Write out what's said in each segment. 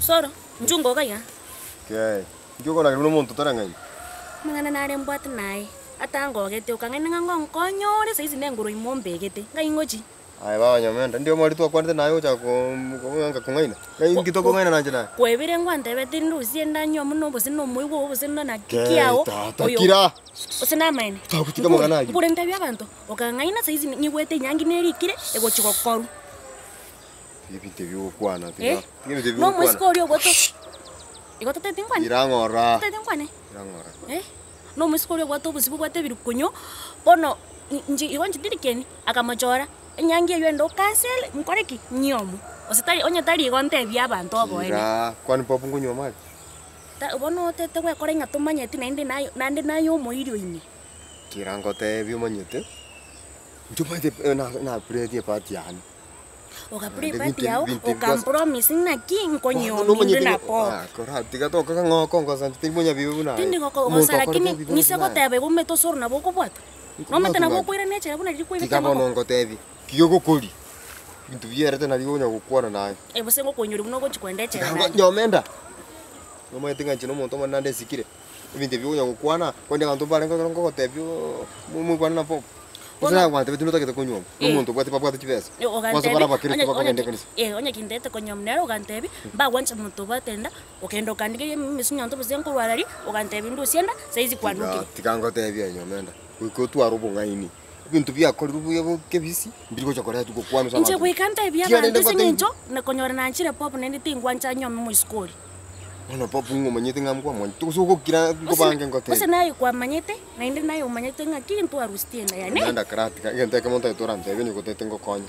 Soro, nchunga iga iga. Kei, inki okorageria buna omonto otarang'aini? Amang'ana nare mbwate naye, atangogete, okang'aina ng'a ngonkonyore ore saisi nengoro ime ombegete, ng'ai ngochie? Aye baba nyomenda, ndi omoriri twakwanete naye ogochaka kong'anka kong'aina? Ng'ai inki tokong'aina nanche naye? Kwebire ngwantebeti ndusie ndanywe amo nobosio na omoigwa oo gose na naki Kei, kiao, tata, oyo kira! gose namaene. Togotiga amang'ana ayio. Nkure ntebie abanto, okang'aina saisi nyigwete enyangi nerikire, egochia gokorwa. Ebinto ebi ogokwana tiga, Eh, tiga ebinto ebi na omoiseke ogokwana. oria ogoto igo toteti nkwane? Ira ng'ora. Toteti nkwane? Ira ng'ora. Eh, na omoiseke oria obwate obosio bobwate ebirukunyu, bono inche igo inche tindi kieni, akamochora, enyangi eywo ende ocancel, nkore ki? Nyiomwe. Gose tari onye tari igo ntebie abanto oboene. Ira, kwani papa nkonyuoma are? Ta bono otete gwekora ng'a tomanyeti naende naye naende naye omoiri oime. Kera ngotebi omanyete, inche omanyete na napuretie epati yane. Ogaplay Naende part binto yao, binto ebi bwas- okampromise ng'aki Bono nkonyiominde nomanyete na ng'a- pop. ah, kora tiga tokaga ng'a okongosa inche tindi monyabibe buna aye. Tindi Omonto gokogosa okorete lakini ebibe ng'ise buna aye. goteba igo omanyete osoro nabo okobwatwa. Nomanyete Nkobwatwa nabo ng'aki? okoirana echela buna riria kwaibete Tiga bono amaboko. ngotebie, ki ogokori, ebinto bierete nario onya gokwana naye. Eh gose ngokoinyoria buna ogochi koenda echela Tiga ngo naende. nyomenda, nomanyete ng'a inche na omonto omonene naende nsikire, ebinto ebi okonya gokwana, kwani abanto mbarenge ekero nkogotebia ooo moigwane na pop. Gose Bono- nagwantebeti notagete konyuoma, na Eh. omonto obwate babwate chibesa, Eh, bonsi ogantebi bare abakristo onye onye bakogenda ki ekanisa. eh onye kindete konyuoma nere ogantebi, mbagwancha monto obwate enda, okenda okandigeria emesunyanto gose nkorwara aria, ogantebi ndusie enda, saizi Tiga kwanukire. tiga ngotebie aye nyomenda, goika otware obong'aini, ebinto biakorirwe buya bokebisi, mbiri gocha koretwa gokwanwa ase Inche abanto. goika ntebie Tiga abanto rende ase ngotebie. eng'encho, nakonyora nanchire pop naende tingwancha nyuome moisiko oria. Bono pop ng'a omanyete ng'a nkwamwanchete, gose ogokira Gose nkobange ngotebie. gose naye kwamanyete, naende naye omanyete ng'a ki ntwaruseti enda yane. Naende akaratiga, egento ekemo ntagete orantebie onye gotete ngokonye.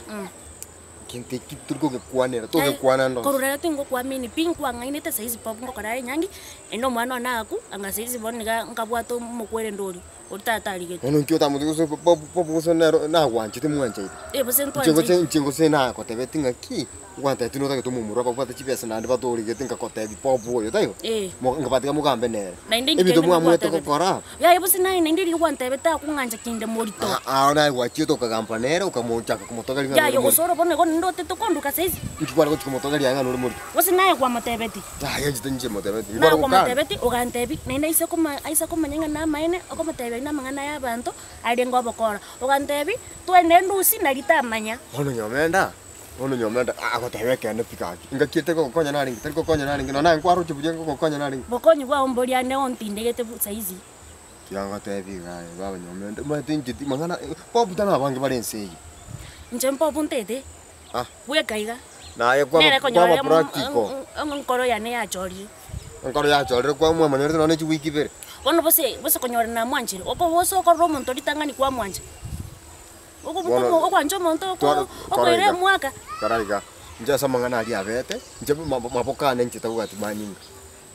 Egento eki tori kogekwanera, togekwana ande onsi. Korwa rero tingokuamini pi, nkwang'ainete saizi pop ngokora enyangi, naende omwana one agakwa, anga saizi bono niga nkabwate omokwerende oria, oria tata arigete. Bono inki otamotiga gose pop pop gose nero nagwanchete mwanchaine. Eh gose Inche gose ntwanchaine. inche gose nagotebeti ng'aki, Ngwantebeti notagete omomura babwate chibesa naende batoregete nkagotebi pope oyo taibo? Eh. Mo- Nkabatiga mogambe nere. Naende Ebinto inche kende mwamwete nkwatebete. gokora. Yaya gose naye naende riria gwantebete akong'ancha kinde morito. Ah, ah, naye gwachiete okagamba nere okamochaka komotogeria ng'a Yaya nore gose morito. ore bono igo ninde otete konduka saizi. Inki kware gochia komotogeria aye ng'a nore morito? Gose naye kwamotebeti. Yaya inche tinche motebeti. Naye Nkware gokana. kwamotebeti ogantebi naende aise koma aise komanya ng'a namaene okomotebia namang'ana ya abanto arenge obokora. Ogantebi twende ndusi nari tamanya. Bono nyomenda. Bono nyomenda agoteba ekeene pi gaki, engaki eye tari gogokonya narenge, tari gokonya narenge, nonya naye nkwaroche buya ngogokonya narenge. Bokonyi bwao mbori ande ontindegete bu saizi. Tiga ngotebie iga aye baba nyomenda, omanyete inche ti mang'ana bobu tari abange bare ense eye. Inche mbobu ntete, Ah. bweka iga. Naye kwaba Nere konyora kwaba practical. enkoro yane yachorire. Enkoro yachorire kwamwamanyorete nonya ne chiwiki ibere. Bono bose bose konyora namwanchire, oko gose okorora omonto ritang'ani kwamwancha. Bono, Ogwancha omonto twara- kora okoira iga. omwaka. Kora iga, inche ase amang'ana aria abete, inche mabo maboko ane inche tabwati manyinga.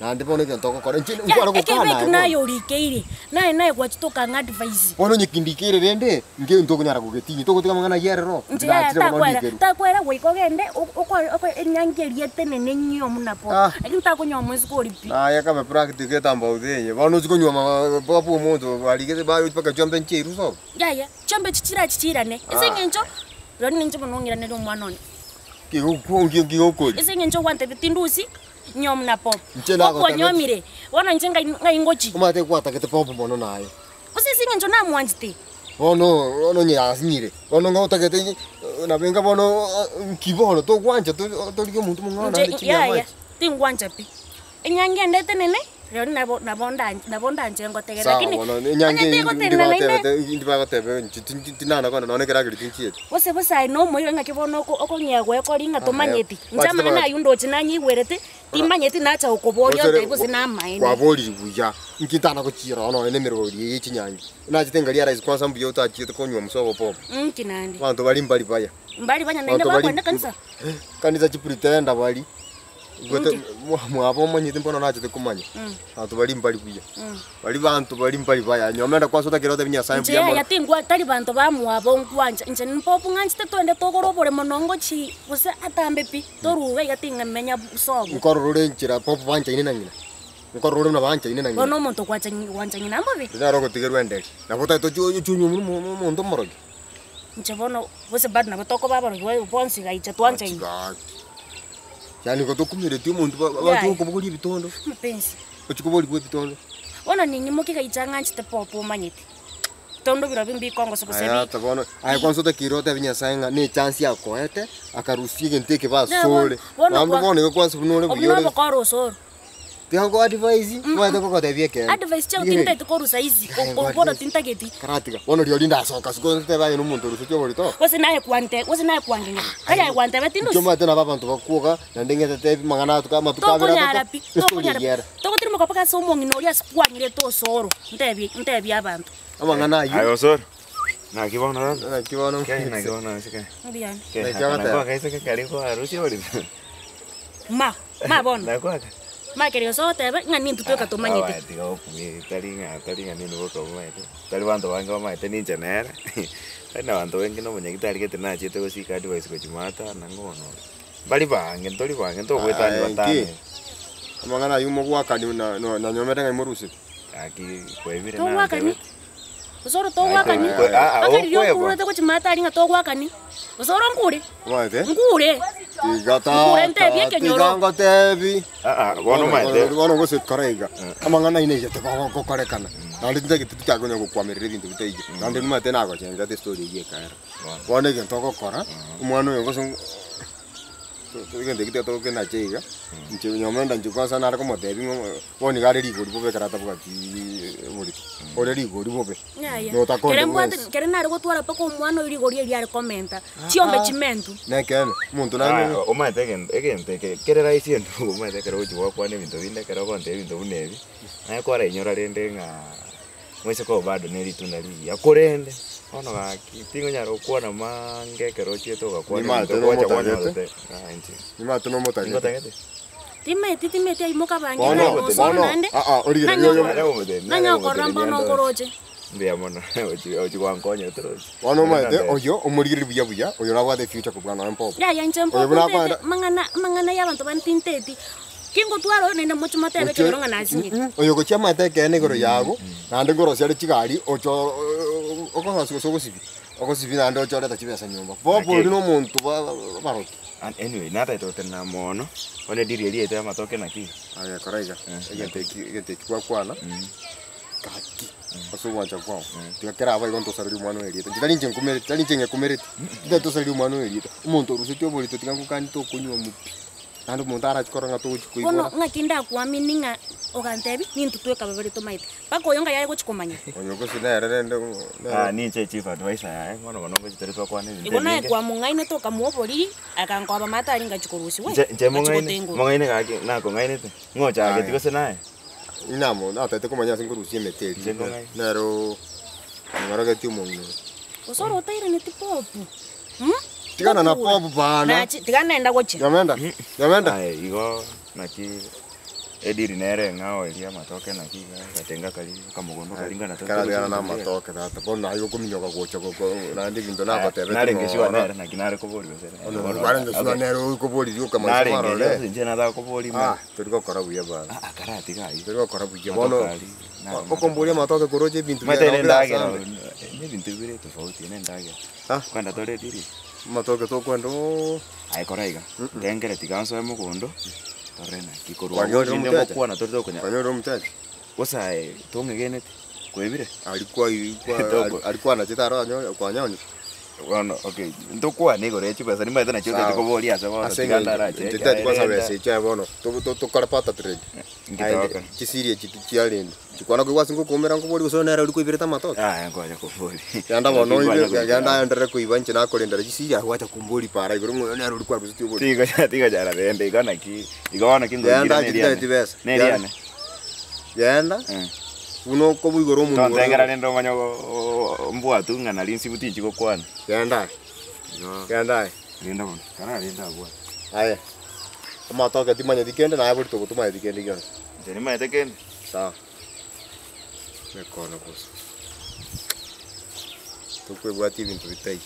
Naende bono egento ogokora, inche Ya, nkware gokana ekebe aye ekio bono. naye orikeire, naye naye gwachete okang'a advice. Bono onye kindikeire rende, ngento okonyara kogetinyia, togotiga amang'ana ayio arero, Inche yaya nachire bono takwera, ndikerwe. takwera goika ogende okore oko enyangi eria etenene enywe buna po. Ah. Lakini takonywa omosike oria pi. Naye kabe practical etambauti eye, bono ochie konywa papa omonto barigete baye mpaka chiombe nchiairwe sobo. Yaya, chiombe echi chirachi chiirane, ase eng'encho rirorio ninche bono ong'iranerie omwana one. Kigokori. Ase eng'encho ogwantebia tindusi, nyom na pop. Inche Pop nagotebeti. onyomire, bono inche ngai ng'ai ngochi. Omanyete gwatagete pop mono naye. Gose ase eng'encho namwanchete. Bono bono onye yasinyire, bono ng'a otagete nabo enga bono nki bono togwancha torigie omonto omong'ao Inche naende chinyama yaya, echi. tingwancha pi. Enyangi ende etenene, rirorio nabo nabo nda nabo ndanche ngotegere Sawa lakini bono enyangi onye eye tegotenena naende ndibatebete ndibagotebi inche tinchi tinana kogenda nonya ekerageri tinchieti. Gose bosa aye nomoira ng'aki bono oko okong'ea gwekori ng'a tomanyeti. Inche Bachete amang'ana bagacha. aywo ndoche nanyigwerete, timanyeti nacha gokoboria Gose ontebie gose namaene. kwaborire buya, inki ntana gochiera bono nonya na emerogo eria ye chinyangi. Nachete ngaria rahisi kwanza mbuya otachiete konywa omusa obopopo. Inki naende? Abanto baria mbari baya. Mbari banya naende Abanto bari bakwenda ekanisa? kanisa chipretender baria. Igwete Inki? mwa- mwabo omanyete mbono nachete komanya, abanto baria mbari buya, baria banto baria mbari baya, nyomenda kwanza otakire otebi Nyasaye Inche mbuya yaya mono. tingwa tari banto bamwabo nkwancha, inche mpopu ng'anchete twende togore oboremo nongochi gose atambe pi, toruga iga ting'emenya sobo. Nkorora ore enchera popu banchaine na ng'ina, nkorora ore buna banchaine na ng'ina. Bono omonto okwancha ng'i gwancha ng'ina mbobe? Riria naro ogotigerwa enderi, nabo otagete ochie ochie onywe omo omo omonto omorogi. Inche bono gose bado nabo tokoba abarogi bonsi gaicha twanchaine. Gaki. Yaani igo tokumereti omonto ba- ba- Yaya. okobogoria ebitondo, Mpenzi. ochia koborigwa ebitondo. Bono ning'imoke iga inche ang'anchete popo omanyete. Tondo birobio mbikongosa gose Aya bi. ata bono, aye kwanza otakeire otebi Nyasaye ng'a ne echance akoete, akarusia egento eke Na bono- basore. bono Naende kwa- bono igo kwansa buna ore Obwo buya ore, nobokora osoro. tiga nko advise, omanyete ngogotebia ekeene. Advice chiago Rigereria. tintagete korwa saizi, Aye, bono advice. tintageti. Karatiga, bono rirorio ndasoka siko ntebe aye na omonto orusetie oborito. Gose naye kwante, gose naye kwangeng'era. Tari aye gwanteba Inche tindosi. omanyete nabo abanto bakwoga, naende ng'etete amang'ana atuko amatuko abere Tokonyara atato, pi, estori tokonyara eyio ere. pi. Togotimoka mpaka ase omong'ina oria ase kwang'irete osoro, ntebie ntebie abanto. Amang'ana ayio. Aye osoro, naki bono rende? Naki bono Kei naki bono ase kei? Mbuya. Kei, Naki aka ogoteba? nako akaiseke karia kwarusia oborito. Ma, ma bono. Nako aka? Ma ekero gose ogoteba ng'a nintwe tweka tomanyete. Aye tiga gokumia tari ng'a tari ng'a nintwe boka omanyete, tari banto bange bamaete ninche nere, tari na banto bainge na omonyagitari gete nachiete gosika advice gochia maata nang'o bono ore. Mbari bange ntori bange ntogoetania Aye, batano nki? iga. Amang'ana ayio mogwakani na- na- nanyomete ng'a imoruseti. Gaki kwaibire Togwakani, nantebete. gose ore togwakani, Aye, aye, Ah, ah, mpaka riria okwebwa. okurete gochia maate aria ng'a togwakani, gose ore nkure, Omanyete? nkure, Tiga nkure ntebie tata, ekenyoro. tiga ngotebi. Ah, ah, bono omanyete. Bono gose kora iga, amang'ana aino aye tigogokorekana, naende tintagete tichake konya gokwamireria ebinto bitaiyo, naende nimanyete nagochengete estory eyio ekaera. Bono egento ogokora, omwana oyo gose egento ekio tiga tokenache iga, inche nyomenda inche kwanza nare komotebia ng'a bono iga are rigori bobe ekero atabwatiiii oborito, ore rigori bobe, Yaya, notakonde kere mbwate bwensi. kere nare gotwara mpaka omwana oyo rigori erio are komenta, chiombe chimentwe. Nekeene, omonto Ah, nare omanyete egento egento eke kere rahisi endugu omanyete ekero ogochia gwakwana ebinto binde ekero ogontebia ebinto buna ebi, naye kwarainyora rende ng'a moiseke oyo bado ne ritunda rigiya korende, bono gaki tingonyara gokwana maange ekero ochiete ogakwana Nimanyete ebinto gwacha nomotagete. kwanyorete ah inche. Nimanyete nomotagete. Ningotagete? Timeti timeti aye mokabange Bono, naye nosoro bono, naende, ah, ah, origereria nanye oyo- Nare komotebia, nare nanye okorora komotebia mbono ndoche. nkoroche. Mbuya mono, ochi ochi gwankonya torochi. Bono omanyete oyo omorigereria buya buya, oyo nabwate efuture kobua nonya mpopo. Yaya inche Oyo mpopo buna ntete akoenda amang'ana amang'ana ya abanto bande tinteti, kingotwara oyo naende moche motebe Gochia ekenyoro ng'a nasinyire. oyo gochia amaete ekeene igoro yago, naende nkorosia are chigari ocha okorosia gose ogosibia, ogosibia naende oche oreta chibesa nyomba. Bob oria na omonto ba baroki. Anyway, natagete gotenena mono, bono ediri eria yaito y'amatoke naki? Aye kora iga, egento eki egento eki gwakwana, gaki, ase ogwancha kwao, tiga kerabe igo ntosarerie omwana oyo erieta. Inche tari inche nkumereti, tari inche ng'ekumereti, tari tosarerie omwana oyo erieta. Omonto orusetie oborito tiga ngokanie tokonywa omopi. Naende omonto arache korora ng'a togochia Bono koibora. ng'aki ndakuamini ng'a ogantebia, nintwe tweka babere tomaete, mpaka oyo ng'ai aye gochia komanya. Oyo gose nere rende nere. Ah, ninche chief adviser yaye, bono bono ngochi tore twakwana ebinto Igo naye ebinge. kwamong'ainete okamoa oboriri, agankoba amato aria ngachia korusigwa, Inche inche ngachia mong'aine, gotengwa. mong'aine gaki nakong'ainete, ng'o ochageti Aya. gose naye? Inamo natagete komanya ase nkorusia emete eria, Inche nkong'aina. nere oo ong'orogetie omong'ina oyo. Gose ore otairaneti popu, mh? Tigana na Gokura. popu bana. Nachi tiga nenda gochia. Nyamenda, nyamenda. Aye igo naki ediri nere eng'ao eria amatoke naki iga agatenga karia akamogondo karia ng'a natoke Karatigana na gochia amatoke tata, bono naye okominyoka gocha goko naende ebinto nagotebeti Narenge sure nooro. nere naki nare koboria gose nere Bono bono kwarenge sure okay. nere okoboria oka maisha Narenge marore. sure inche nataka koboria Ah, tori gokora buya bana. Ah ah karatiga aywo. Tori gokora buya Amatoke bono, aria, nare okomboria amatoke koroche ebinto Omanyete biaye ne nabo bire endagera asambe. ne ebinto bire tofauti ne endagera. Ah. Kwenda tore ediri. Amatoke tokwenda ooh. Aye kora iga, ntengere tiga nsoe mogondo, torore naki korwa Kwanyorire abwo rinde omotecha? ngokwana tore tokonya Kwanyorire omotecha? gose aye tong'egeneti, kwebire? Aria kwai kwa Toko. aria kwanachete aro anyore kwanyonire? Bono okay, ntokwane igoro ya chibesa nimanyete nachio Sawa. otaete koboria ase bono Ase tiga eng'encho ndarache inche tari kwansa ekiagera besa echi aye bono, to- to- tokore barter trade. Aye Ngitoka. chisiri echi chiarende. Chikwana koigwa ase ngokoumera nkobori gose nere oria koiberete amatoke. Yaya nkonya kobori. Genda bono oibe, genda aenderere koiba inche nakorendera chisiri aye gwacha kombori para igoro ng'a oyo nere oria kwarusetie oborimo. Tiga tiga rende igo naki, igo bono ki Genda ngoikire inche tintageti neriane. besa. Neriane. Genda, buna okoba igoro omonwa ore Tontengera rende omanye mbwatu ng'a nari nsibu tinchi gokwana. Genda aye, Igo genda aye. renda bono, kararende abwate. Aye, amatoke timanyeti kende naye borito obo tomanyeti kende gionsi. Inche nimanyete kende. Sawa. Mekono bosa. Tokwebwatia ebinto bitaiyo.